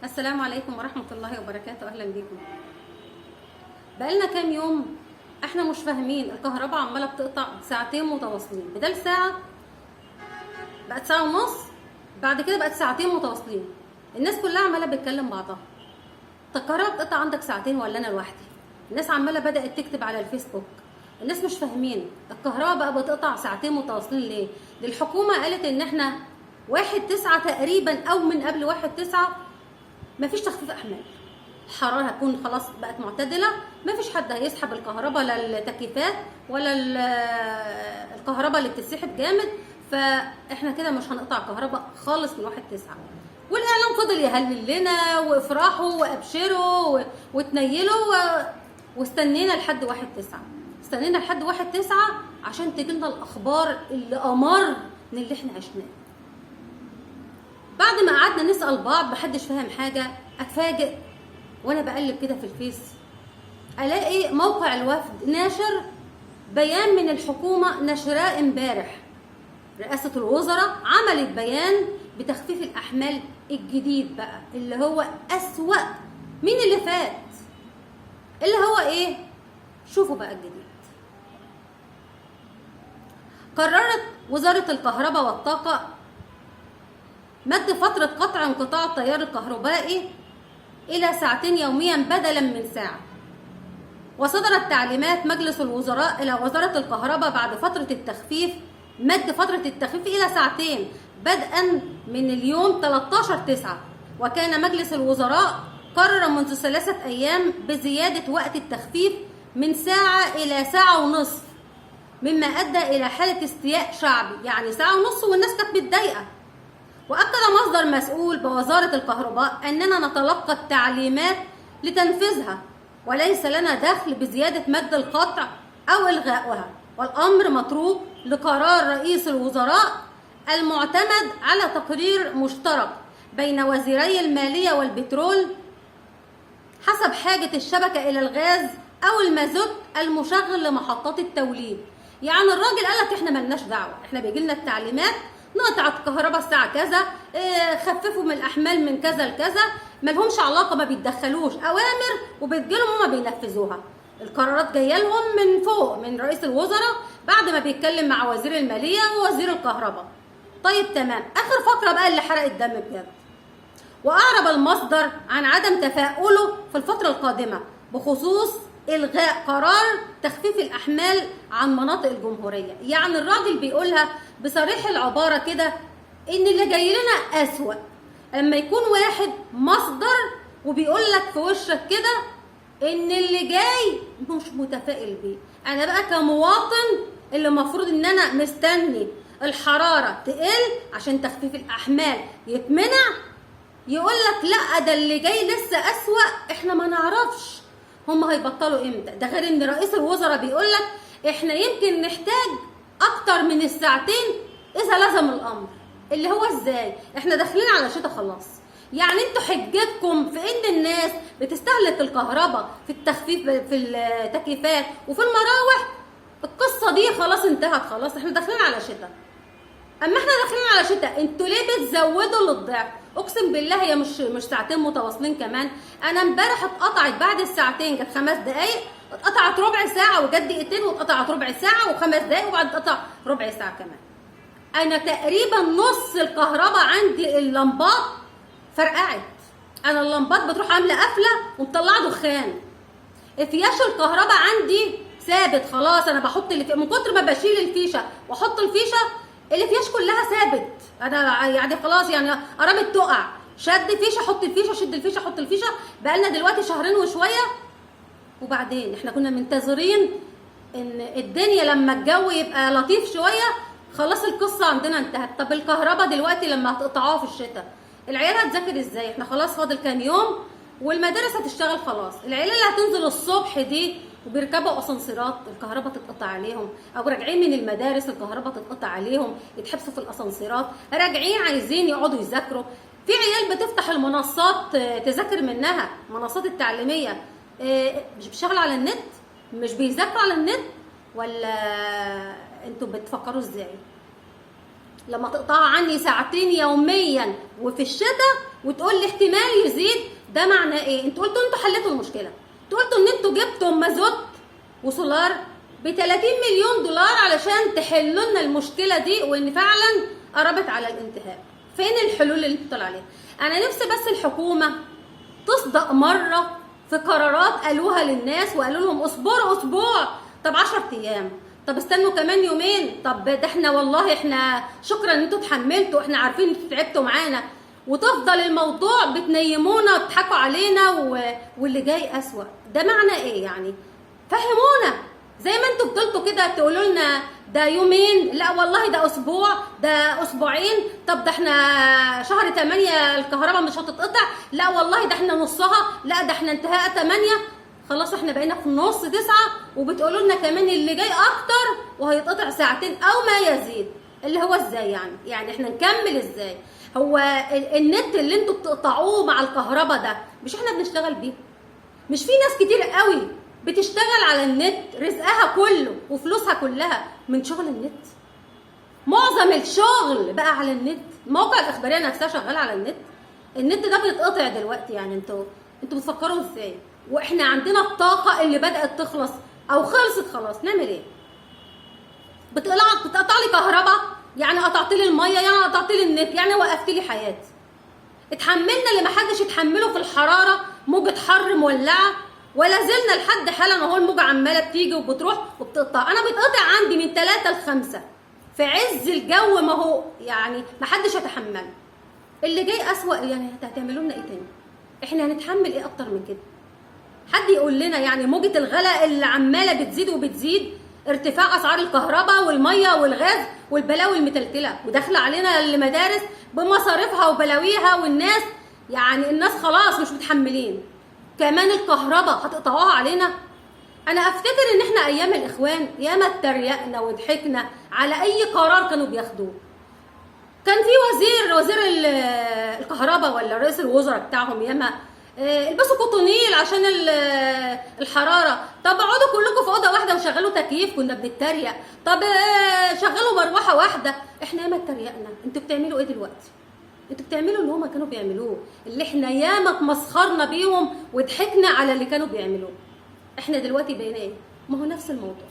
السلام عليكم ورحمة الله وبركاته. أهلا بيكم. بقالنا كام يوم احنا مش فاهمين، الكهرباء عمالة بتقطع ساعتين متواصلين، بدل ساعة بقت ساعة ونص، بعد كده بقت ساعتين متواصلين. الناس كلها عمالة بتكلم بعضها، طب الكهرباء بتقطع عندك ساعتين ولا أنا لوحدي؟ الناس عمالة بدأت تكتب على الفيسبوك، الناس مش فاهمين الكهرباء بقى بتقطع ساعتين متواصلين ليه؟ دي الحكومة قالت إن احنا 1/9 تقريبا أو من قبل 1/9 مفيش تخفيف احمال، الحرارة هتكون خلاص بقت معتدلة، مفيش حد هيسحب الكهرباء لا التكييفات ولا الكهرباء اللي بتتسحب جامد، فاحنا كده مش هنقطع كهرباء خالص من 1/9. والاعلام فضل يهلل لنا وافرحوا وابشروا وتنيلوا واستنينا لحد 1/9، استنينا لحد 1/9 عشان تجيلنا الاخبار اللي امر من اللي احنا عشناه. بعد ما قعدنا نسأل بعض محدش فاهم حاجة. أتفاجئ وأنا بقلب كده في الفيس ألاقي موقع الوفد ناشر بيان من الحكومة، نشراه امبارح. رئاسة الوزراء عملت بيان بتخفيف الأحمال الجديد بقى اللي هو أسوأ من اللي فات، اللي هو إيه؟ شوفوا بقى الجديد. قررت وزارة الكهرباء والطاقة مد فترة قطع انقطاع التيار الكهربائي إلى ساعتين يوميا بدلا من ساعة. وصدرت تعليمات مجلس الوزراء إلى وزارة الكهرباء بعد فترة التخفيف، مد فترة التخفيف إلى ساعتين بدءا من اليوم 13/9. وكان مجلس الوزراء قرر منذ 3 أيام بزيادة وقت التخفيف من ساعة إلى ساعة ونصف، مما أدى إلى حالة استياء شعبي. يعني ساعة ونص والناس كانت متضايقة. وأكد مصدر مسؤول بوزارة الكهرباء أننا نتلقى التعليمات لتنفيذها وليس لنا دخل بزيادة مد القطع أو إلغائها، والأمر متروك لقرار رئيس الوزراء المعتمد على تقرير مشترك بين وزيري المالية والبترول حسب حاجة الشبكة إلى الغاز أو المازوت المشغل لمحطات التوليد. يعني الراجل قالك إحنا ملناش دعوة، إحنا بيجيلنا التعليمات نقطع الكهرباء الساعة كذا، خففوا من الأحمال من كذا لكذا، ملهمش علاقة، ما بيتدخلوش، أوامر وبتجيلهم هما بينفذوها. القرارات جاية لهم من فوق من رئيس الوزراء بعد ما بيتكلم مع وزير المالية ووزير الكهرباء. طيب تمام. آخر فقرة بقى اللي حرقت دم بجد. وأعرب المصدر عن عدم تفاؤله في الفترة القادمة بخصوص إلغاء قرار تخفيف الأحمال عن مناطق الجمهورية. يعني الراجل بيقولها بصريح العبارة كده إن اللي جاي لنا أسوأ. لما يكون واحد مصدر وبيقول لك في وشك كده إن اللي جاي مش متفائل بيه، أنا بقى كمواطن اللي المفروض إن أنا مستني الحرارة تقل عشان تخفيف الأحمال يتمنع، يقول لك لا ده اللي جاي لسه أسوأ، احنا ما نعرفش هم هيبطلوا امتى. ده غير ان رئيس الوزراء بيقول لك احنا يمكن نحتاج اكتر من الساعتين اذا لزم الامر. اللي هو ازاي؟ احنا داخلين على شتاء خلاص. يعني انتوا حجتكم في ان الناس بتستهلك الكهرباء في التخفيف في التكييفات وفي المراوح، القصة دي خلاص انتهت، خلاص احنا داخلين على شتاء. اما احنا داخلين على شتاء انتوا ليه بتزودوا للضعف؟ اقسم بالله هي مش ساعتين متواصلين كمان. انا امبارح اتقطعت بعد الساعتين، كانت 5 دقايق، اتقطعت ربع ساعة وجت دقيقتين، واتقطعت ربع ساعة و5 دقايق، وبعد اتقطع ربع ساعة كمان. انا تقريبا نص الكهرباء عندي اللمبات فرقعت. انا اللمبات بتروح عامله قافله ومطلعه دخان. افياش الكهرباء عندي ثابت خلاص، انا بحط اللي من كتر ما بشيل الفيشه واحط الفيشه الافياش كلها ثابت. انا يعني خلاص يعني قربت تقع، شد فيشه حط الفيشه، شد الفيشه حط الفيشه. بقالنا دلوقتي شهرين وشوية. وبعدين احنا كنا منتظرين ان الدنيا لما الجو يبقى لطيف شوية خلاص القصة عندنا انتهت. طب الكهرباء دلوقتي لما هتقطعوها في الشتاء العيال هتذاكر ازاي؟ احنا خلاص فاضل كام يوم والمدارس هتشتغل خلاص. العيال اللي هتنزل الصبح دي وبيركبوا اسانسيرات الكهرباء تتقطع عليهم، او راجعين من المدارس الكهرباء تتقطع عليهم، يتحبسوا في الاسانسيرات، راجعين عايزين يقعدوا يذاكروا. في عيال بتفتح المنصات تذاكر منها، المنصات التعليمية، مش بيشتغلوا على النت، مش بيذاكروا على النت، ولا انتوا بتفكروا ازاي؟ لما تقطعها عني ساعتين يوميا وفي الشتاء وتقول لي احتمال يزيد، ده معناه ايه؟ انتوا قلتوا انتوا حليتوا المشكلة، انتوا قلتوا ان انتوا جبتوا مازوت وسولار ب 30 مليون دولار علشان تحلوا لنا المشكلة دي، وان فعلا قربت على الانتهاء. فين الحلول اللي انتوا عليها؟ انا نفسي بس الحكومة تصدق مرة في قرارات قالوها للناس وقالوا لهم اصبروا اسبوع، طب 10 ايام، طب استنوا كمان يومين، طب ده احنا والله احنا شكرا ان انتوا اتحملتوا، احنا عارفين ان انتوا تعبتوا معانا. وتفضل الموضوع بتنيمونا وتضحكوا علينا واللي جاي اسوأ. ده معنى ايه يعني؟ فهمونا. زي ما انتوا فضلتوا كده تقولوا لنا ده يومين، لا والله ده اسبوع، ده اسبوعين، طب ده احنا شهر 8 الكهرباء مش هتتقطع، لا والله ده احنا نصها، لا ده احنا انتهاء 8، خلاص احنا بقينا في نص 9، وبتقولوا لنا كمان اللي جاي اكتر وهيتقطع ساعتين او ما يزيد. اللي هو ازاي يعني؟ يعني احنا نكمل ازاي؟ هو النت اللي انتوا بتقطعوه مع الكهرباء ده مش احنا بنشتغل بيه؟ مش في ناس كتير قوي بتشتغل على النت، رزقها كله وفلوسها كلها من شغل النت؟ معظم الشغل بقى على النت، المواقع الاخبارية نفسها شغالة على النت. النت ده بيتقطع دلوقتي، يعني انتوا بتفكروا ازاي؟ واحنا عندنا الطاقة اللي بدات تخلص او خلصت خلاص، نعمل ايه؟ بتقطع لي كهرباء، يعني قطعت لي المية، يعني قطعت لي النت، يعني وقفت لي حياتي. اتحملنا اللي ما حدش يتحمله في الحرارة، موجه حر مولعه، ولا زلنا لحد حالا اهو الموجه عماله بتيجي وبتروح وبتقطع. انا بيتقطع عندي من 3 ل 5 في عز الجو، ما هو يعني ما حدش يتحمله. اللي جاي اسوأ، يعني هتعملوا لنا ايه تاني؟ احنا هنتحمل ايه اكتر من كده؟ حد يقول لنا يعني موجه الغلاء اللي عماله بتزيد وبتزيد، ارتفاع اسعار الكهرباء والمية والغاز والبلاوي المتلتله، وداخله علينا المدارس بمصاريفها وبلاويها، والناس يعني الناس خلاص مش متحملين. كمان الكهرباء هتقطعوها علينا. انا افتكر ان احنا ايام الاخوان ياما اتريقنا وضحكنا على اي قرار كانوا بياخدوه. كان في وزير الكهرباء ولا رئيس الوزراء بتاعهم ياما البسوا قطنيل عشان الحرارة، طب اقعدوا كلكم في اوضة واحدة وشغلوا تكييف، كنا بنتريق. طب شغلوا مروحة واحدة، احنا ياما اتريقنا. انتوا بتعملوا ايه دلوقتي؟ انتوا بتعملوا اللي هما كانوا بيعملوه، اللي احنا ياما اتمسخرنا بيهم وضحكنا على اللي كانوا بيعملوه. احنا دلوقتي بقينا ايه؟ ما هو نفس الموضوع.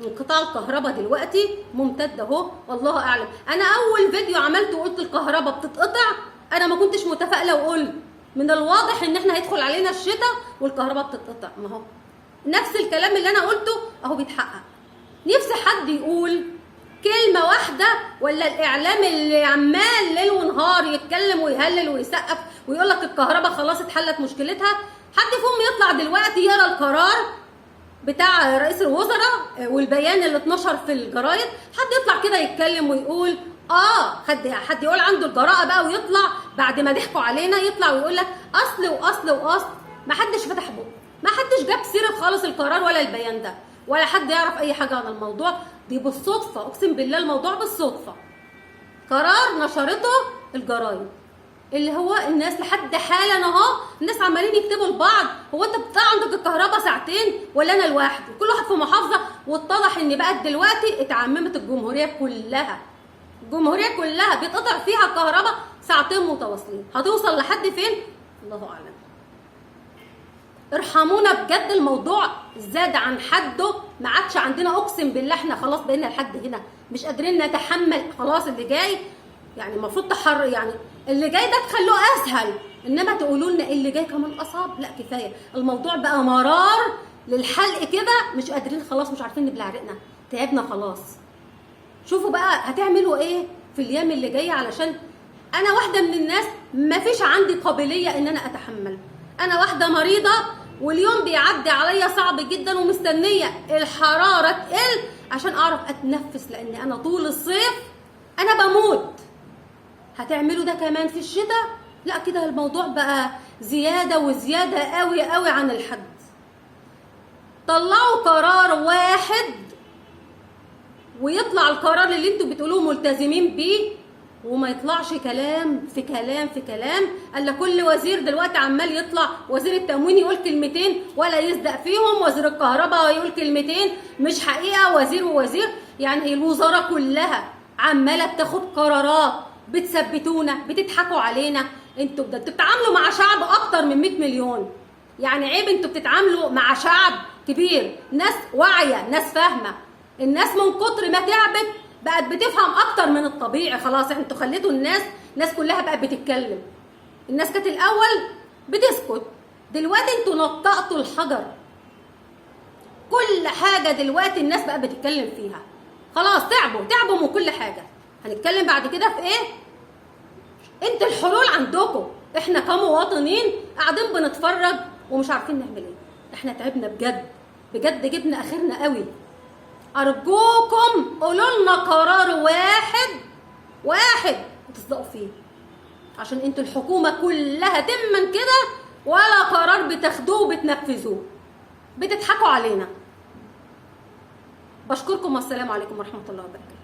انقطاع الكهرباء دلوقتي ممتد اهو، والله اعلم. انا اول فيديو عملته وقلت الكهرباء بتتقطع، انا ما كنتش متفائلة، وقلت من الواضح ان احنا هيدخل علينا الشتاء والكهرباء بتتقطع. ما هو نفس الكلام اللي انا قلته اهو بيتحقق. نفسي حد يقول كلمة واحدة، ولا الإعلام اللي عمال ليل ونهار يتكلم ويهلل ويسقف ويقول لك الكهرباء خلاص اتحلت مشكلتها، حد فيهم يطلع دلوقتي يقرا القرار بتاع رئيس الوزراء والبيان اللي اتنشر في الجرايد، حد يطلع كده يتكلم ويقول حد يقول عنده الجراءة بقى ويطلع بعد ما ضحكوا علينا، يطلع ويقول لك أصل وأصل وأصل. ما حدش فتح بقه، ما حدش جاب سيرة خالص القرار ولا البيان ده، ولا حد يعرف أي حاجة عن الموضوع. دي بالصدفة، أقسم بالله الموضوع بالصدفة. قرار نشرته الجرايد، اللي هو الناس لحد حالا اهو الناس عمالين يكتبوا لبعض، هو انت بتاع عندك الكهرباء ساعتين ولا انا لوحدي؟ كل واحد في محافظة. واتضح ان بقى دلوقتي اتعممت الجمهورية كلها، الجمهورية كلها بيتقطع فيها الكهرباء ساعتين متواصلين. هتوصل لحد فين؟ الله اعلم. ارحمونا بجد، الموضوع زاد عن حده، ما عادش عندنا، اقسم بالله احنا خلاص بقينا لحد هنا مش قادرين نتحمل خلاص اللي جاي. يعني المفروض تحر، يعني اللي جاي ده تخلوه اسهل، انما تقولوا لنا اللي جاي كمان اصعب، لا كفاية. الموضوع بقى مرار للحلق كده، مش قادرين خلاص، مش عارفين نبلع رقنا، تعبنا خلاص. شوفوا بقى هتعملوا ايه في الايام اللي جاية، علشان انا واحدة من الناس ما فيش عندي قابلية ان انا اتحمل. انا واحدة مريضه واليوم بيعدي عليا صعب جدا، ومستنيه الحرارة تقل عشان اعرف اتنفس، لان انا طول الصيف انا بموت. هتعملوا ده كمان في الشتاء؟ لا كده الموضوع بقى زيادة وزيادة قوي قوي عن الحد. طلعوا قرار واحد ويطلع القرار اللي انتوا بتقولوه ملتزمين بيه، وما يطلعش كلام في كلام في كلام. الا كل وزير دلوقتي عمال يطلع، وزير التموين يقول كلمتين ولا يصدق فيهم، وزير الكهرباء يقول كلمتين مش حقيقة، وزير ووزير، يعني الوزارة كلها عماله بتاخد قرارات، بتثبتونا، بتضحكوا علينا. انتوا ده انتوا بتتعاملوا مع شعب اكتر من 100 مليون، يعني عيب. انتوا بتتعاملوا مع شعب كبير، ناس واعية، ناس فاهمه. الناس من كتر ما تعبت بقت بتفهم اكتر من الطبيعي. خلاص انتوا خليتوا الناس كلها بقت بتتكلم. الناس كانت الاول بتسكت، دلوقتي انتوا نطقتوا الحجر. كل حاجة دلوقتي الناس بقت بتتكلم فيها. خلاص تعبوا من كل حاجة. هنتكلم بعد كده في ايه؟ انتوا الحلول عندكم، احنا كمواطنين قاعدين بنتفرج ومش عارفين نعمل ايه. احنا تعبنا بجد بجد، جبنا اخرنا قوي. ارجوكم قولوا لنا قرار واحد وتصدقوا فيه، عشان انتوا الحكومة كلها تما كده ولا قرار بتاخدوه وبتنفذوه، بتضحكوا علينا. بشكركم والسلام عليكم ورحمة الله وبركاته.